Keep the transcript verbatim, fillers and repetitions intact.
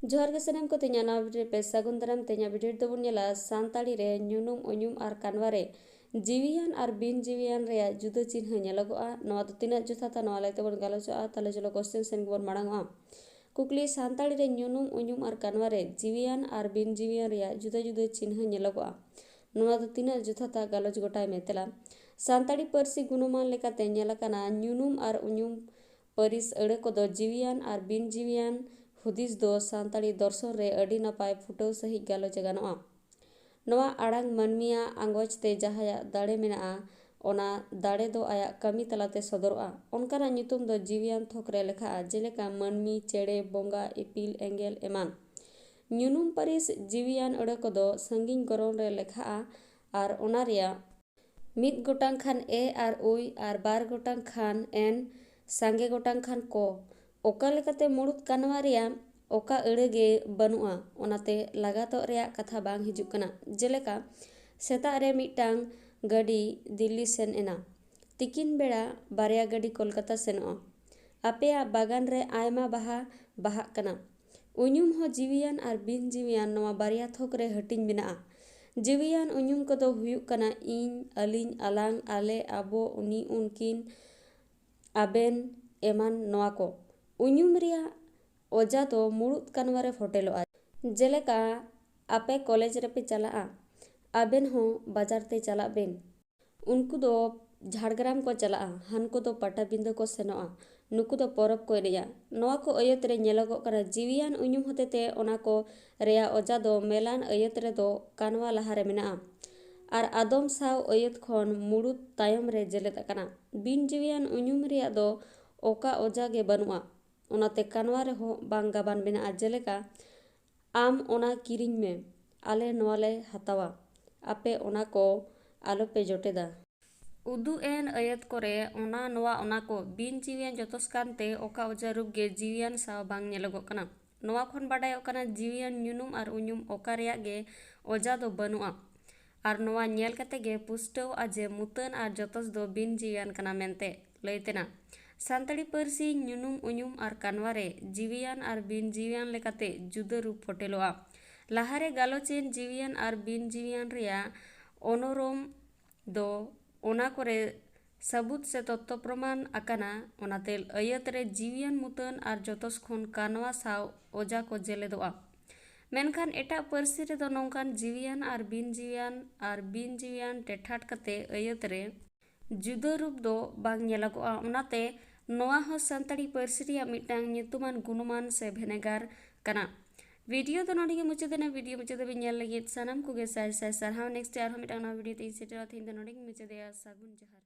ᱡᱚᱦᱟᱨ ᱜᱮ ᱥᱟᱱᱟᱢ ᱠᱚ, ᱛᱮᱦᱮᱧᱟᱜ ᱱᱟᱣᱟ ᱵᱷᱤᱰᱤᱭᱳ ᱨᱮ ᱯᱮ ᱥᱟᱹᱜᱩᱱ ᱫᱟᱨᱟᱢ᱾ ᱛᱮᱦᱮᱧᱟᱜ ᱵᱷᱤᱰᱤᱭᱳ ᱨᱮᱫᱚ ᱵᱚᱱ ᱧᱮᱞᱟ ᱥᱟᱱᱛᱟᱲᱤ ᱨᱮ ᱧᱩᱱᱩᱢ, ᱩᱧᱩᱢ ᱟᱨ ᱠᱟᱱᱣᱟ ᱨᱮ ᱡᱤᱣᱤᱭᱟᱱ ᱟᱨ ᱵᱤᱱ ᱡᱤᱣᱤᱭᱟᱱ ᱨᱮᱭᱟᱜ ᱡᱩᱫᱟᱹ ᱪᱤᱱᱦᱟᱹ ᱧᱮᱞᱚᱜᱚᱜᱼᱟ᱾ ᱱᱚᱣᱟ ᱫᱚ ᱛᱤᱱᱟᱹᱜ ᱡᱚᱛᱷᱟᱛᱟ, ᱱᱚᱣᱟ ᱞᱟᱹᱭ ᱛᱮᱵᱚᱱ ᱜᱟᱞᱚᱪᱚᱜᱼᱟ᱾ ᱛᱟᱦᱞᱮ ᱪᱚᱞᱚ ᱠᱚᱥᱪᱮᱱ ᱥᱮᱱ ᱜᱮᱵᱚᱱ ᱢᱟᱲᱟᱝᱚᱜᱼᱟ᱾ ᱠᱩᱠᱞᱤ: ᱥᱟᱱᱛᱟᱲᱤ ᱨᱮ ᱧᱩᱱᱩᱢ, ᱩᱧᱩᱢ ᱟᱨ ᱠᱟᱱᱣᱟ ᱨᱮ ᱡᱤᱣᱤᱭᱟᱱ ᱟᱨ ᱵᱤᱱ ᱡᱤᱣᱤᱭᱟᱱ ᱨᱮᱭᱟᱜ ᱡᱩᱫᱟᱹ ᱡᱩᱫᱟᱹ ᱪᱤᱱᱦᱟᱹ ᱧᱮᱞᱚᱜᱚᱜᱼᱟ᱾ ᱱᱚᱣᱟ ᱫᱚ ᱛᱤᱱᱟᱹᱜ ᱡᱚᱛᱷᱟᱛᱟ, ᱜᱟᱞᱚᱪ ᱜᱚᱴᱟᱭ ᱢᱮ᱾ ᱛᱮᱞᱟ: ᱥᱟᱱᱛᱟᱲᱤ ᱯᱟᱹᱨᱥᱤ ᱜᱩᱱᱚᱢᱟᱱ ᱞᱮᱠᱟᱛᱮ ᱧᱮᱞ ᱟᱠᱟᱱᱟ ᱧᱩᱱᱩᱢ ᱟᱨ ᱩᱧᱩᱢ ᱯᱟᱹᱨᱤᱥ ᱟᱹᱲᱟᱹ ᱠᱚᱫᱚ ᱡᱤᱣᱤᱭᱟᱱ ᱟᱨ ᱵᱤᱱ ᱡᱤᱣᱤᱭᱟᱱ ᱦᱩᱫᱤᱥ ᱫᱚ ᱥᱟᱱᱛᱟᱲᱤ ᱫᱚᱨᱥᱚᱱ ᱨᱮ ᱟᱹᱰᱤ ᱱᱟᱯᱟᱭ ᱯᱷᱩᱴᱟᱹᱣ ᱥᱟᱹᱦᱤᱡ ᱜᱟᱞᱚᱪ ᱜᱟᱱᱚᱜᱼᱟ᱾ ᱱᱚᱣᱟ ᱟᱲᱟᱝ ᱢᱟᱹᱱᱢᱤᱭᱟᱜ ᱟᱸᱜᱚᱪ ᱛᱮ ᱡᱟᱦᱟᱸᱭᱟᱜ ᱫᱟᱲᱮ ᱢᱮᱱᱟᱜᱼᱟ, ᱚᱱᱟ ᱫᱟᱲᱮ ᱫᱚ ᱟᱭᱟᱜ ᱠᱟᱹᱢᱤ ᱛᱟᱞᱟᱛᱮ ᱥᱚᱫᱚᱨᱚᱜᱼᱟ᱾ ᱚᱱᱠᱟᱱᱟᱜ ᱧᱩᱛᱩᱢ ᱫᱚ ᱡᱤᱣᱤᱭᱟᱱ ᱛᱷᱚᱠ ᱨᱮ ᱞᱮᱠᱷᱟᱜᱼᱟ, ᱡᱮᱞᱮᱠᱟ ᱢᱟᱹᱱᱢᱤ, ᱪᱮᱬᱮ, ᱵᱚᱸᱜᱟ, ᱤᱯᱤᱞ, ᱮᱸᱜᱮᱞ ᱮᱢᱟᱱ᱾ ᱧᱩᱱᱩᱢ ᱯᱟᱹᱨᱤᱥ ᱡᱤᱣᱤᱭᱟᱱ ᱟᱹᱲᱟᱹ ᱠᱚᱫᱚ ᱥᱟᱺᱜᱤᱧ ᱜᱚᱨᱚᱱ ᱨᱮ ᱞᱮᱠᱷᱟᱜᱼᱟ ᱟᱨ ᱚᱱᱟ ᱨᱮᱭᱟᱜ ᱢᱤᱫ ᱜᱚᱴᱟᱝ ᱠᱷᱟᱱ ᱮ ᱟᱨ ᱩᱭ ᱟᱨ ᱵᱟᱨ ᱜᱚᱴᱟᱝ ᱠᱷᱟᱱ ᱮᱱ, ᱥᱟᱸᱜᱮ ᱜᱚᱴᱟᱝ ᱠᱷᱟᱱ ᱠᱚ᱾ ᱚᱠᱟ ᱞᱮᱠᱟᱛᱮ ᱢᱩᱲᱩᱫ ᱠᱟᱱᱣᱟ ᱨᱮᱭᱟᱜ ᱚᱠᱟ ᱟᱹᱲᱟᱹ ᱜᱮ ᱵᱟᱹᱱᱩᱜᱼᱟ, ᱚᱱᱟᱛᱮ ᱞᱟᱜᱟᱛᱚᱜ ᱨᱮᱭᱟᱜ ᱠᱟᱛᱷᱟ ᱵᱟᱝ ᱦᱤᱡᱩᱜ ᱠᱟᱱᱟ᱾ ᱡᱮᱞᱮᱠᱟ, ᱥᱮᱛᱟᱜ ᱨᱮ ᱢᱤᱫᱴᱟᱝ ᱜᱟᱹᱰᱤ ᱫᱤᱞᱞᱤ ᱥᱮᱱ ᱮᱱᱟ, ᱛᱤᱠᱤᱱ ᱵᱮᱲᱟ ᱵᱟᱨᱭᱟ ᱜᱟᱹᱰᱤ ᱠᱳᱞᱠᱟᱛᱟ ᱥᱮᱱᱚᱜᱼᱟ᱾ ᱟᱯᱮᱭᱟᱜ ᱵᱟᱜᱟᱱ ᱨᱮ ᱟᱭᱢᱟ ᱵᱟᱦᱟ ᱵᱟᱦᱟᱜ ᱠᱟᱱᱟ᱾ ᱩᱧᱩᱢ ᱦᱚᱸ ᱡᱤᱣᱤᱭᱟᱱ ᱟᱨ ᱵᱤᱱ ᱡᱤᱣᱤᱭᱟᱱ ᱱᱚᱣᱟ ᱵᱟᱨᱭᱟ ᱛᱷᱚᱠ ᱨᱮ ᱦᱟᱹᱴᱤᱧ ᱢᱮᱱᱟᱜᱼᱟ᱾ ᱡᱤᱣᱤᱭᱟᱱ ᱩᱧᱩᱢ ᱠᱚᱫᱚ ᱦᱩᱭᱩᱜ ᱠᱟᱱᱟ ᱤᱧ, ᱟᱹᱞᱤᱧ, ᱟᱞᱟᱝ, ᱟᱞᱮ, ᱟᱵᱚ, ᱩᱱᱤ, ᱩᱱᱠᱤᱱ, ᱟᱵᱮᱱ ᱮᱢᱟᱱ ᱱᱚᱣᱟ ᱠᱚ᱾ ᱩᱧᱩᱢ ᱨᱮᱭᱟᱜ ᱚᱡᱟ ᱫᱚ ᱢᱩᱲᱩᱫ ᱠᱟᱱᱣᱟ ᱨᱮ ᱯᱷᱚᱴᱮᱞᱚᱜᱼᱟ᱾ ᱡᱮᱞᱮᱠᱟ, ᱟᱯᱮ ᱠᱚᱞᱮᱡᱽ ᱨᱮᱯᱮ ᱪᱟᱞᱟᱜᱼᱟ, ᱟᱵᱮᱱ ᱦᱚᱸ ᱵᱟᱡᱟᱨ ᱛᱮ ᱪᱟᱞᱟᱜ ᱵᱮᱱ᱾ ᱩᱱᱠᱩ ᱫᱚ ᱡᱷᱟᱲᱜᱨᱟᱢ ᱠᱚ ᱪᱟᱞᱟᱜᱼᱟ, ᱦᱟᱱᱠᱩ ᱫᱚ ᱯᱟᱴᱟᱵᱤᱸᱫᱟᱹ ᱠᱚ ᱥᱮᱱᱚᱜᱼᱟ, ᱱᱩᱠᱩ ᱫᱚ ᱯᱚᱨᱚᱵᱽ ᱠᱚ ᱮᱱᱮᱡᱼᱟ᱾ ᱱᱚᱣᱟ ᱠᱚ ᱟᱹᱭᱟᱹᱛ ᱨᱮ ᱧᱮᱞᱚᱜᱚᱜ ᱠᱟᱱᱟ ᱡᱤᱣᱤᱭᱟᱱ ᱩᱧᱩᱢ ᱦᱚᱛᱮᱛᱮ ᱚᱱᱟ ᱠᱚ ᱨᱮᱭᱟᱜ ᱚᱡᱟ ᱫᱚ ᱢᱮᱞᱟᱱ ᱟᱹᱭᱟᱹᱛ ᱨᱮᱫᱚ ᱠᱟᱱᱣᱟ ᱞᱟᱦᱟᱨᱮ ᱢᱮᱱᱟᱜᱼᱟ᱾ ᱟᱨ ᱟᱫᱚᱢ ᱥᱟᱶ ᱟᱹᱭᱟᱹᱛ ᱠᱷᱚᱱ ᱢᱩᱲᱩᱫ ᱛᱟᱭᱚᱢ ᱨᱮ ᱡᱮᱞᱮᱫ ᱟᱠᱟᱱᱟ᱾ ᱵᱤᱱ ᱡᱤᱣᱤᱭᱟᱱ ᱩᱧᱩᱢ ᱨᱮᱭᱟᱜ ᱫᱚ ᱚᱠᱟ ᱚᱡᱟ ᱜᱮ ᱵᱟᱹᱱᱩᱜᱼᱟ, ᱚᱱᱟᱛᱮ ᱠᱟᱱᱣᱟ ᱨᱮᱦᱚᱸ ᱵᱟᱝ ᱜᱟᱵᱟᱱ ᱢᱮᱱᱟᱜᱼᱟ᱾ ᱡᱮᱞᱮᱠᱟ, ᱟᱢ ᱚᱱᱟ ᱠᱤᱨᱤᱧ ᱢᱮ, ᱟᱞᱮ ᱱᱚᱣᱟ ᱞᱮ ᱦᱟᱛᱟᱣᱟ, ᱟᱯᱮ ᱚᱱᱟ ᱠᱚ ᱟᱞᱚᱯᱮ ᱡᱚᱴᱮᱫᱟ᱾ ᱩᱫᱩᱜ ᱮᱱ ᱟᱹᱭᱟᱹᱛ ᱠᱚᱨᱮ ᱚᱱᱟ ᱱᱚᱣᱟ ᱚᱱᱟ ᱠᱚ ᱵᱤᱱ ᱡᱤᱣᱤᱭᱟᱱ ᱡᱚᱛᱚᱥ ᱠᱟᱱᱛᱮ ᱚᱠᱟ ᱚᱡᱟ ᱨᱩᱯ ᱜᱮ ᱡᱤᱣᱤᱭᱟᱱ ᱥᱟᱶ ᱵᱟᱝ ᱧᱮᱞᱚᱜᱚᱜ ᱠᱟᱱᱟ᱾ ᱱᱚᱣᱟ ᱠᱷᱚᱱ ᱵᱟᱰᱟᱭᱚᱜ ᱠᱟᱱᱟ ᱡᱤᱣᱤᱭᱟᱱ ᱧᱩᱱᱩᱢ ᱟᱨ ᱩᱧᱩᱢ ᱚᱠᱟ ᱨᱮᱭᱟᱜ ᱜᱮ ᱚᱡᱟ ᱫᱚ ᱵᱟᱹᱱᱩᱜᱼᱟ᱾ ᱟᱨ ᱱᱚᱣᱟ ᱧᱮᱞ ᱠᱟᱛᱮ ᱜᱮ ᱯᱩᱥᱴᱟᱹᱣᱚᱜᱼᱟ ᱡᱮ ᱢᱩᱛᱟᱹᱱ ᱟᱨ ᱡᱚᱛᱚᱥ ᱫᱚ ᱵᱤᱱ ᱡᱤᱣᱤᱭᱟᱱ ᱠᱟᱱᱟ ᱢᱮᱱᱛᱮ᱾ ᱞᱟᱹᱭ ᱛᱮᱱᱟᱜ: ᱥᱟᱱᱛᱟᱲᱤ ᱯᱟᱹᱨᱥᱤ ᱧᱩᱱᱩᱢ ᱩᱧᱩᱢ ᱟᱨ ᱠᱟᱱᱣᱟ ᱨᱮ ᱡᱤᱣᱤᱭᱟᱱ ᱟᱨ ᱵᱤᱱ ᱡᱤᱣᱤᱭᱟᱱ ᱞᱮᱠᱟᱛᱮ ᱡᱩᱫᱟᱹ ᱨᱩᱯ ᱯᱷᱚᱴᱮᱞᱚᱜᱼᱟ᱾ ᱞᱟᱦᱟᱨᱮ ᱜᱟᱞᱚᱪ ᱮᱱ ᱡᱤᱣᱤᱭᱟᱱ ᱟᱨ ᱵᱤᱱ ᱡᱤᱣᱤᱭᱟᱱ ᱨᱮᱭᱟᱜ ᱚᱱᱚᱨᱚᱢ ᱫᱚ ᱚᱱᱟ ᱠᱚᱨᱮ ᱥᱟᱹᱵᱩᱫ ᱥᱮ ᱛᱚᱛᱛᱚ ᱯᱨᱚᱢᱟᱱ ᱟᱠᱟᱱᱟ, ᱚᱱᱟᱛᱮ ᱟᱹᱭᱟᱹᱛ ᱨᱮ ᱡᱤᱣᱤᱭᱟᱱ ᱢᱩᱛᱟᱹᱱ ᱟᱨ ᱡᱚᱛᱚᱥ ᱠᱷᱚᱱ ᱠᱟᱱᱣᱟ ᱥᱟᱶ ᱚᱡᱟ ᱠᱚ ᱡᱮᱞᱮᱫᱚᱜᱼᱟ᱾ ᱢᱮᱱᱠᱷᱟᱱ ᱮᱴᱟᱜ ᱯᱟᱹᱨᱥᱤ ᱨᱮᱫᱚ ᱱᱚᱝᱠᱟᱱ ᱡᱤᱣᱤᱭᱟᱱ ᱟᱨ ᱵᱤᱱ ᱡᱤᱣᱤᱭᱟᱱ ᱟᱨ ᱵᱤᱱ ᱡᱤᱣᱤᱭᱟᱱ ᱴᱮᱴᱷᱟᱴ ᱠᱟᱛᱮ ᱟᱹᱭᱟᱹᱛ ᱨᱮ ᱡᱩᱫᱟᱹ ᱨᱩᱯ ᱫᱚ ᱵᱟᱝ ᱧᱮᱞᱚᱜᱚᱜᱼᱟ᱾ ᱚᱱᱟᱛᱮ ᱱᱚᱣᱟ ᱦᱚᱸ ᱥᱟᱱᱛᱟᱲᱤ ᱯᱟᱹᱨᱥᱤ ᱨᱮᱭᱟᱜ ᱢᱤᱫᱴᱟᱝ ᱧᱩᱛᱩᱢᱟᱱ ᱜᱩᱱᱚᱢᱟᱱ ᱥᱮ ᱵᱷᱮᱱᱮᱜᱟᱨ ᱠᱟᱱᱟ᱾ ᱵᱷᱤᱰᱤᱭᱳ ᱫᱚ ᱱᱚᱰᱮ ᱜᱮ ᱢᱩᱪᱟᱹᱫ ᱮᱱᱟ᱾ ᱵᱷᱤᱰᱤᱭᱳ ᱢᱩᱪᱟᱹᱫ ᱫᱷᱟᱹᱵᱤᱡ ᱧᱮᱞ ᱞᱟᱹᱜᱤᱫ ᱥᱟᱱᱟᱢ ᱠᱚᱜᱮ ᱥᱟᱭ ᱥᱟᱭ ᱥᱟᱨᱦᱟᱣ᱾ ᱱᱮᱠᱥᱴ ᱟᱨᱦᱚᱸ ᱢᱤᱫᱴᱟᱝ ᱱᱟᱣᱟ ᱵᱷᱤᱰᱤᱭᱳ ᱛᱮᱧ ᱥᱮᱴᱮᱨᱚᱜᱼᱟ᱾ ᱛᱮᱦᱮᱧ ᱫᱚ ᱱᱚᱰᱮ ᱜᱮᱧ ᱢᱩᱪᱟᱹᱫᱮᱜᱼᱟ᱾ ᱥᱟᱹᱜᱩᱱ ᱡᱚᱦᱟᱨ᱾